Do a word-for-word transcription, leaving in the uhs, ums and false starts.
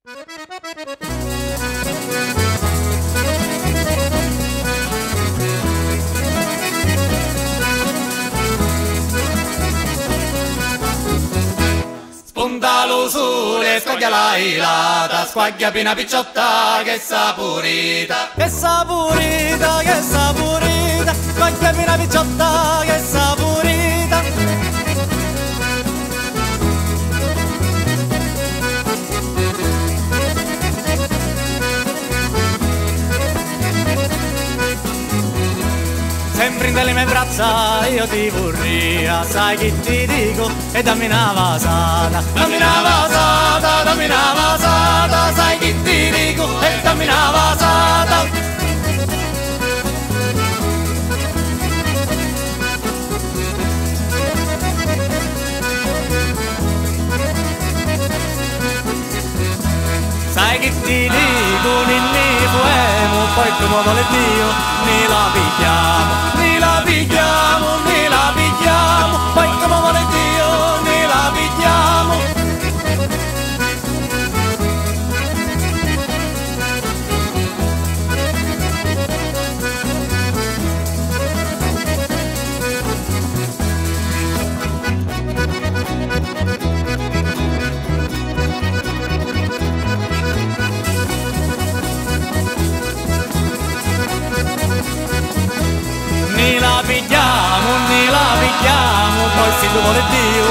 Spunta lu suli e squagghia la jilata, squagghia pi na picciotta che è sapurita. Che sapurita, che sapurita, squagghia pi na picciotta che è sapurita. Sempri nta li me vrazza io ti vurria, sai chi ti dicu? E dammi na vasata, dammi na vasata, dammi na vasata, sai chi ti dicu? E dammi na vasata. Sai chi ti dicu, ni nni fuemu, poi comu voli Diu, ni la pigghiamu, ni la pigghiamu, ni la pigghiamu, poi comu voli Diu, ni la pigghiamu. Ni la pigghiamu, ni la pigghiamu, poi si lu voli Diu,